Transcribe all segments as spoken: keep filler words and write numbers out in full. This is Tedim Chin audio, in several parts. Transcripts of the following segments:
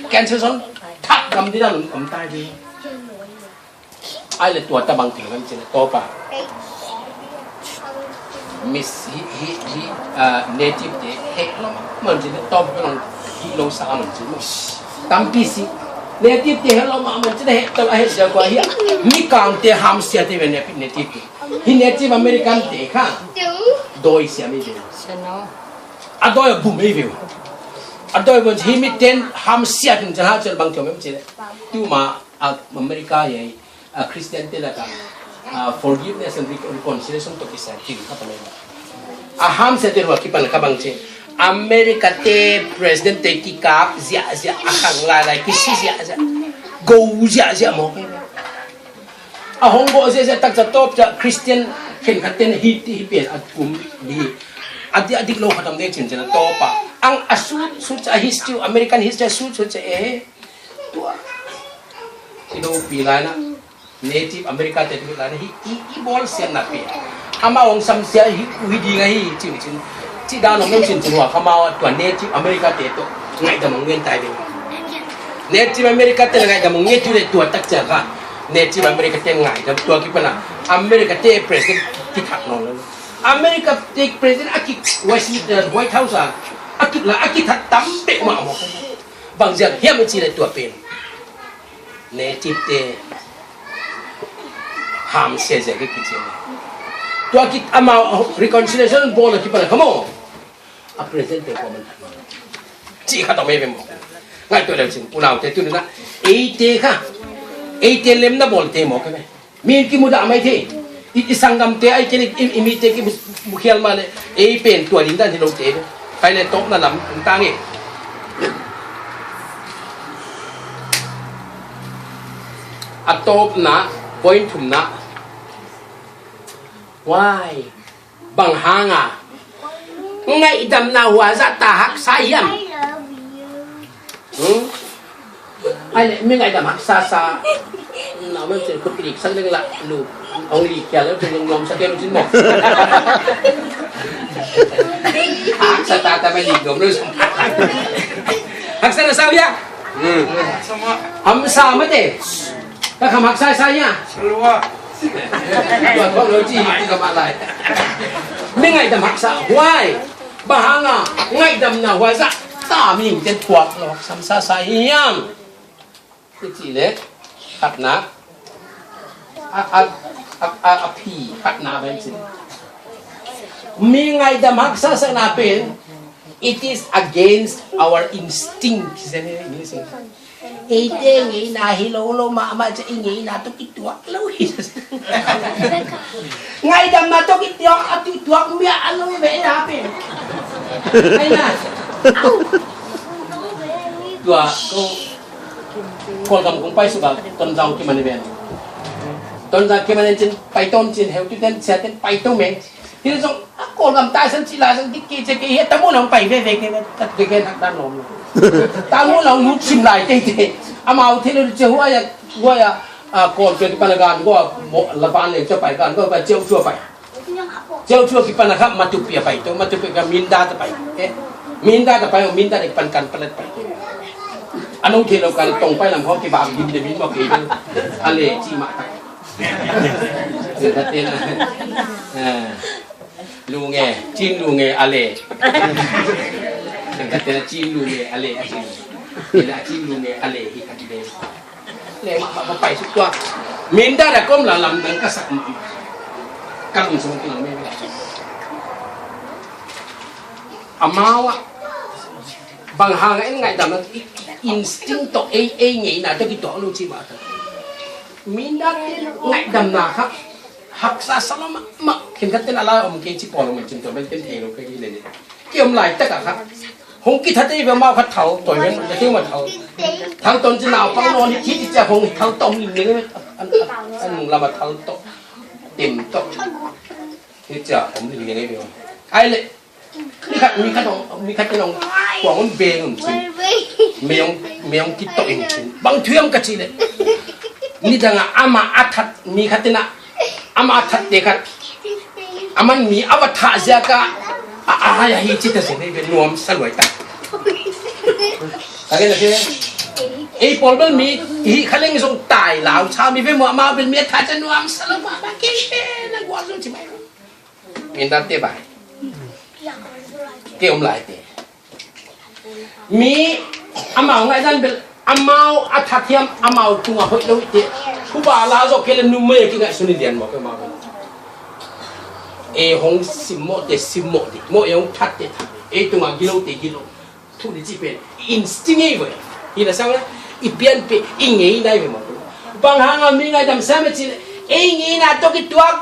Cancer zong thak gam ding dan om tai ding. Ai le tua tabang ting lam cin a tawpa. Mis hi hi hi, ah, native te heh lo man cin a tawpa ka long hi lo sa man cin. Tampi si native te heh lo man cin a heh tal a heh sia kua hi. Mi kang te ham sia te ve native te. Hi native American te kha. Doi sia mi ve. A doi a bu mi ve. A doi bu hi mi ten ham sia tin cin ha cin bang kiom em cin. Tu ma a America ye a Christian te laka, a forgiveness and recon-, reconciliation to kisa ting kha ta mai. A ham sia te lua kipan kha bang cin. America te president te kikap zia zia a khang lai lai kisi zia zia. Go zia zia mo. A hong go zia zia tak ca tawp ca Christian khen khat ten hi ti hi pian a kum di. A di a dik lo khatam de cin cin a tawpa. Ang a sut sut ca history, American history a sut sut ca e. Tua. Kido pi lai na. Native America te pi lai na hi i i bol sian na pi. Ama ong sam sia hi u hi ding a hi ciu cin. Ci dan ong cin cin wa kama tua Native America te to. Ngai da mong ngen tai ding. Native America te ngai da mong ngen tu le tua tak cia ka. Native America te ngai da tua ki pana. America te president ki thak no. America te president a ki Washington White House a. A ki la a ki thak tam pe ma mo. Bang ziak hiam i cih leh tua pen native te ham sia ziak i kici a. Tua khit amau reconciliation bawl a kipan a kha maw. A president te kua man cih kha tawh mei ve maw. Ngaihtuah leu cin unaute tuni na eite kha eite lemna bawlte maw kha ve. Mi in kimudah mai thei. I, i sanggamte ai ken i, i, i mite kimukhial mah le ei pen tua ding dan hi lote. Pai le tawpna lam tung tang e. A tawpna point thumna. Why? Bang hanga ngaihdamna hua zah ta haksa hiam? Hmm? Ai le mi ngaihdam haksa sa. Na man cin khut lik sak ding la lu. Ong lik kia lo cin ong nuam sak kia lo cin mo. Haksa ta ta mai lik nuam lo cin. Haksa na sa hia? Hmm. Hamsa mate. Ka kham haksa sa hia? Tuan bawk lo ci hi ka mah lai. Mi ngaihdam haksa huai. Bang hanga ngaihdamna huai zah ta mihingte tuak lo haksa sa sa hiam? I cih leh khatna a a a a a phi khatna pen cih. Mi ngaihdam haksa sakna pen it is against our instinct. Eite ngeina hi lo lo mahmah ciah i ngeina tawh kituak lo hi. Ngaihdamna tawh kituak a kituak miah a lo ve na pen. Aina tua ko Kawlgam kong paisuk a Tonzang kiman i ven. Tonzang kiman in cin paito cin heu tu ten sia ten paito me. Hi zong a Kawlgam taisan cih lai zong dik kei cia kei hi a tamu nong pai veve kei ve tat kei kei hak dan lawm lo. Tamu nong lut sim lai teitei. Amau thei lo cia huai a huai a Kawl cia kipan a gan gua mo la van leng cia pai gan gua pai ciau cua pai. Ciau cua kipan a kha matupi a pai to matupi ka minda ta pai. Minda ta pai minda de kipan kan palat pai. Anong thei lo kan tong pai lam khawng kibak dim de min mawk kei a le ci mah tak. Lunge, cin lunge a le. Cin lunge a le, a cin. Ila cin lunge a le hi ka kide. Le ma ma pai suk tua. Minda da kom la lam dang ka sak ma ma. Ka lung sung kilang me. Amawa. Bang hanga in ngaihdamna instinct tawh ei ei ngeina tawh kituak lo ci mah ta. Minda te ngaihdamna kha haksa sa lo mahmah. Khenkhat ten a lai om kei ci pawl om cin tua bel ten thei lo kei hi le le. Ki om lai tak a kha hong kithat ei ve mau kha thal toi ven ka teu ma thal. Thal ton ci nau pang non hi ci cia hong thal tawh ning ning an an an lama thal tawh. Tim tawh. Hi cia om ning ning ei ve. Ai le Mi khat, mi khat ong, mi khat in ong kuang ong beng ong cin. Mi ong, mi ong kitok ing cin. Bang thuiam ka cin eh. Ni dang a ama a that, mi khat in a ama a that te khat. Aman mi a va thah ziak a a a hai a hi cin ta cin eh, nuam sa luai ta. Ka gen a cin eh. Ei pawl bel mi hih kha leng zong tai lau cha mi ve maw, amau bel mi a that cia nuam sa lo mah, mah kei kei na gual zong ci mai. Min dante bai. Kei om lai te. Mi amau ngaihdan bel amau a that hiam, amau tungah hoih lo hi te. Khuba la zawh kei le numei a kingaihsun hi lian maw kei amau bel. Ei hong simmawh te simmawh dih maw, ei hong that te that. Ei tungah gilo te gilo. Thu ni cih pen instinct ei ve. Hi na sang na i pianpih i ngeina ei ve maw. Bang hanga mi ngaidam sa mah cih leh ei ngeina tawh kituak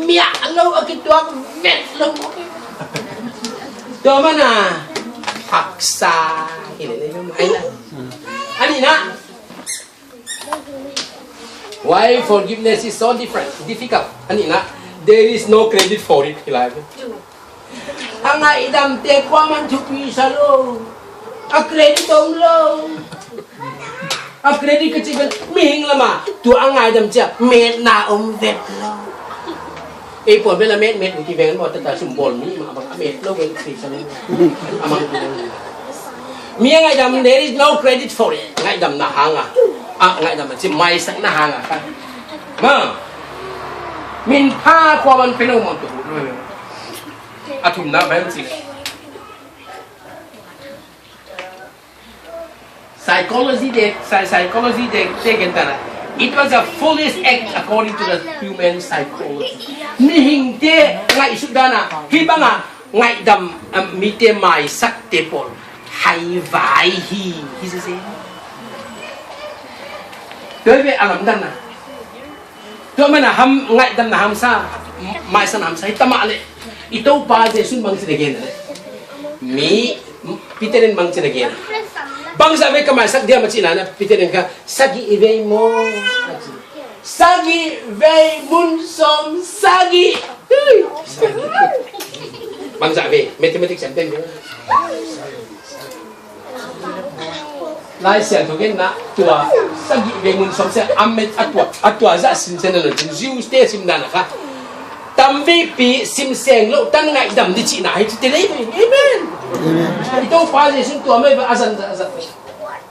miah lo a kituak vet lo. Tua mana haksa hi le nei lo mai na. A nihna. Why forgiveness is so different, difficult? A nihna, there is no credit for it. Hi lai ve. A ngaihdamte kuaman thupi sa lo. A credit om lo. A credit ka cih bel mihing lama tua a ngaidam cia metna om vet lo. Ei pawl bel a met met uh ti veng maw, tata sum bawl mi mah bang a met lo ven thei sa lo. A mang tu lo. Mi a ngaihdam, there is no credit for it. Ngaihdamna hanga. A ngaihdam a ci maisakna hanga kha. Ma. Min pha kua man phe lo maw tu. A thumna bang ci. Psychology te, psy-, psychology te, te gen tana. It was a foolish act according to the human psychology. Mihingte ngaihsut dana, hih banga ngaihdam, um, mite maisakte pawl haivai hi, hi sese. Tua hi ve a lamdanna. Tua mana ham, ngaihdamna hamsa, maisakna hamsa hi ta mah leh. I Topa Jesu'n bangci na gen a leh. Mi, Peter in bangci na gen a. Bangzah vei ka maisak diam a cihna na Peter in ka sagih vei maw. Sagih vei mun sawm sagih. Bangzah vei, mathematics an pen vei. Lai Siangtho genna tua sagih vei mun sawm sia a met a tua, a tua zah sinsen a lo cin Jews te simdan a kha. Tamveipi simseng lo tan ngaihdam di cihna hi ci te lei. Amen. I Topa Jesu'n tua mai va a zan zah a zat.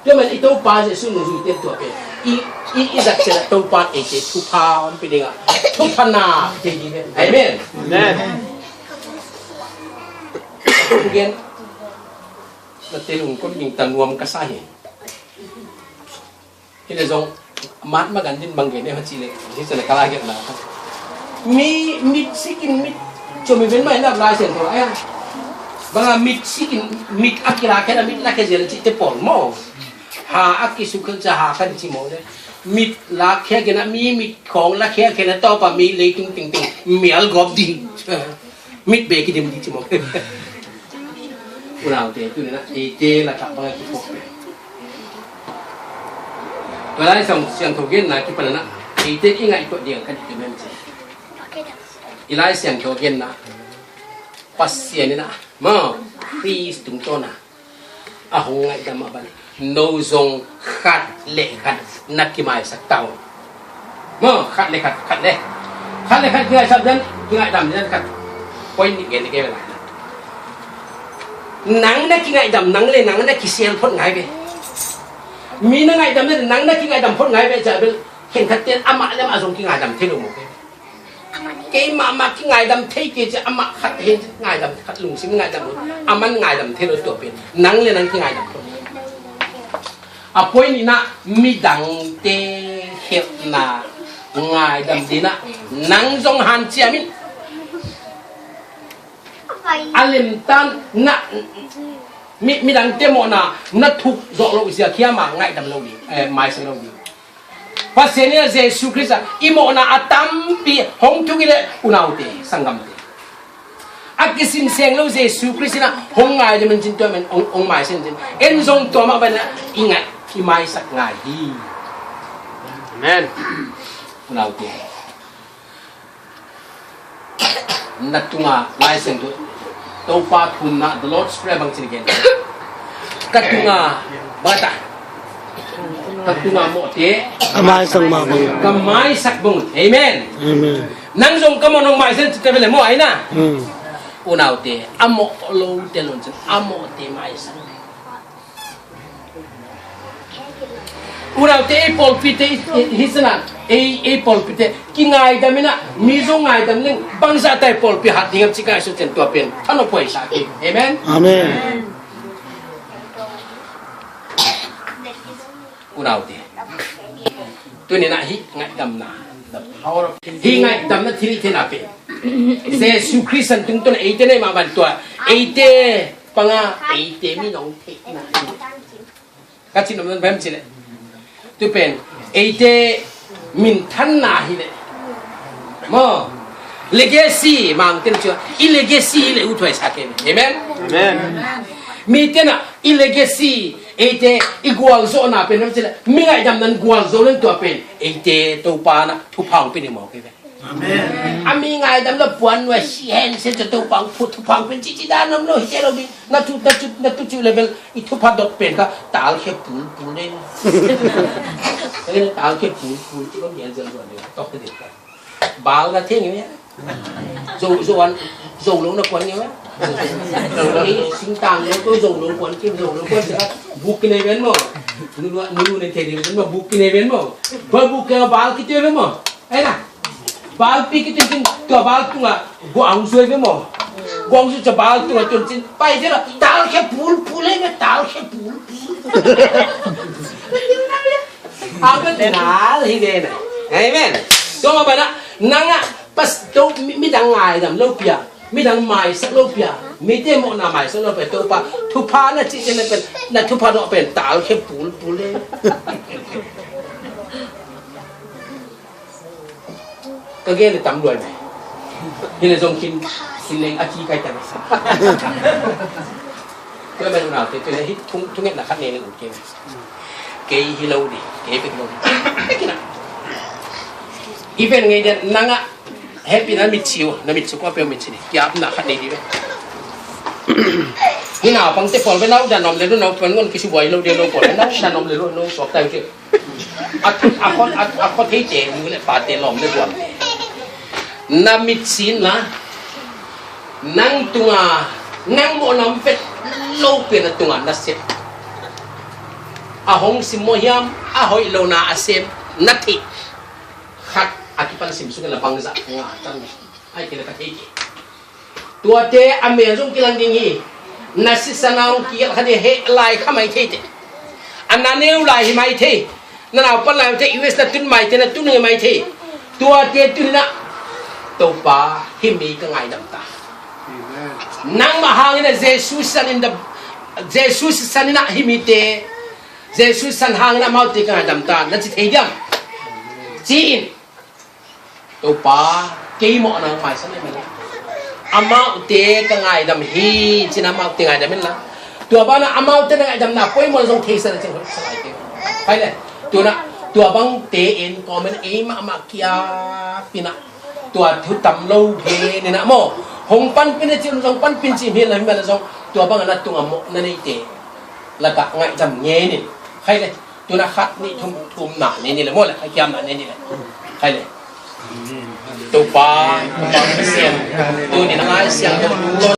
Tua man i Topa Jesu'n zui te tua pen. I, i, i zat sia Topa ei te thupha om pi dinga. Thupha na te di. Amen. Amen. Gen. Na te lungkot ding ta nuam ka sa hi. Hi le zong Mahatma Gandhi in bang gen e ha ci le, hi ci le ka la gen na. Mi, mit sikin mit, cho mi ben mai na lai sen to ai. Banga mit sikin mit a kila khe na mit la khe zel ci te pol mo. Ha a kisuk khan cha ha khan ci mo le. Mit la khe khe na mi mit khong la khe khe na to pa mi leitung ting ting mial gop ding. Mit be kidim di ci mo. Unaute, tu na eite la tak bang ki pok. Tua Lai Siang, Siangtho genna kipan na eite i ngaihtuah ding ka dik mem ci. I Lai Siangtho genna Pasian in a ma Khrist tungtawna a hong ngaihdam a ban. No zong khat le khat na kimaisak ta uh. Maw, khat le khat, khat le. Khat le khat kimaisak dan, kimaisak dan khat. Point nih gen nih gen lai. Nang na kingaihdam, nang le nang na kisel phot ngai ve. Mi na ngaihdam le nang na kingaihdam phot ngai ve, ca bel khenkhat ten amah le amah zong kingaihdam thei lo maw ve. Keimah mah kingaidam thei kei cia, amah khat he ngaidam khat lungsim ngaidam lo. Aman ngaidam thei lo tua pen. Nang le nang kingaidam lo. A point in ah midangte hehna ngaidam ding ah nang zong hanciam in. A lemtan na mi, midangte mawhna na thuk zawh loh ziak hiam a ngaidam lo ding, eh, maisak lo ding. Pasian in a Jesu Khrist a i mawhna a tampi hong thuk i leh unaute, sanggamte. A kisim seng lo Jesu Khrist in a hong ngaidam in cin tua men hong, hong maisak in cin. En zong tua mah bang a i ngaih, i maisak ngai hi. Amen. Unaute. Na tunga Lai Siangtho Topa thumna, the Lord's Prayer bang ci na gen. Ka tunga bata. Ka tunga mawhte. Ka maisak mah bang. Ka maisak bang. Amen. Amen. Nang zong ka mawh nong maisak ci te bele mawh ai na. Hmm. Unaute, a mawh lote lon cin, a mawhte maisak. Unaute, ei pawlpite hi, hi, hi sana, ei, ei pawlpite kingaidam in ah, mi zong ngaidam leng bangzah tai pawlpi hat ding hiam ci ngaihsut ciang tua pen thanop huaisa hi. Amen. Amen. Unaute, tuni in ah hih ngaihdamna, hih ngaihdamna thilhihtheihna pen Jesu Khrist in tungtawn eite nei mah bang tua, eite panga, eite min hong theihna hi. Ka cih nop pen bang hiam cih leh, tu pen eite minthanna hi leh, maw, legacy, Mangte in ci a, i legacy hi leh ut huaisa kei. Amen. Amen. Mite in ah i legacy, eite i gualzawhna pen bang hiam cih leh, mi ngaihdamna in gualzo leng tua pen eite Topa in ah thupha hong pia ding mawk hi ve. Amen. A mi ngaidam lo puan nuai si hen se, Topa hong pia thupha hong pia, cici dan om lo, hi te lo ding. Na tu, na tu, na tu ci level i thupha dot pen kha talkhe pulpul ding. Talkhe pulpul ci kon gen zel zuan ding. Tok ding. Bal na theng hi ve. Zo, zo an, zo lo na kuan hi ve. Singtang lo, zo lo kuan ki, zo lo kuan ki. Buk ki nei ven maw. Nu, nu, nu nei thei ding maw, buk ki nei ven maw. Bal buk ki, bal ki te ven maw. Ai na. Balpi kitin cin, tua bal tungah guang zuai ve maw? Guang zuai ca bal tungah tun cin, pai dira, talkhe pulpul ei ve, talkhe pulpul. Amen. Nal hi ve na. Amen. Tua mah bana, nang ah, pas, to, mi, midang ngaidam lo pia, midang maisak lo pia, mite mawhna maisak lo pia, Topa, thupha na cih ciang na pen, na thupha dawh pen, talkhe pulpul ei. Ka gen le tam luai mai. Hi le zong khin, khin leng a ki kai ta mai sa. Tua mai unaute, tua le hi thung, thungetna khat nei le ut kei mai. Kei hi lo di, kei pek lo di. Hi pen ngei dia nang ah, happy na mit siu, na mit siu ko pe mit siu di. Kiapna khat nei di ve. Hi naupangte pawl ve, nau dan om le lu, nau pan ngon kisi buai lo dia, nau pawl ve, nau dan om le lu, nau suak tai kei. A, a khua, a, a khua theite, nu le pate, lawm le gualte. Na mitsi in la, nang tunga, nang mawhna om vet lo pen a tunga na sep. A hong simmawh hiam, a hoih lo na a sem, na theih. Khat, a kipan sim suk in la bangzah, nga tan. Ai kei le ka thei kei. Tuate a mel zong kilang ding hi. Na sisan a hong kigelh kha ding, heh lai kha mai thei teh. A na neu lai hi mai thei. Na naupan lai uh teh, U S na tun mai teh, na tun hi mai thei. Tuate tun in ah, Topa, hih mi ka ngaidam ta. Amen. Nangmah hangin ah Jesu sisan in ah, Jesu sisan in ah hih mite, Jesu sisan hangin ah amaute ka ngaidam ta, na ci thei diam? Ci in. Topa, kei mawhna hong maisak na hi mah. Amaute ka ngaidam hi, ci-in amaute ngaidam in la. Tua banah amaute na ngaidamna poimawh zong theisan a cing hoih sa lai kei. Khai le, tu-in ah, tua bangte en kawm in ei mahmah kiap in ah, tua thu tam lo gen in ah maw. Hong panpih in ah ci-in zong panpih in ci hi la, hi mah la zong, tua bangin ah tungah mawhna neite lakah ngaidam ngen in. Khai le, tu-in ah khat nih thum, thumna nei ni le maw le, a kiamna nei ni le. Khai le. Topa, Topa Pasian, tuni-in ah Lai Siangtho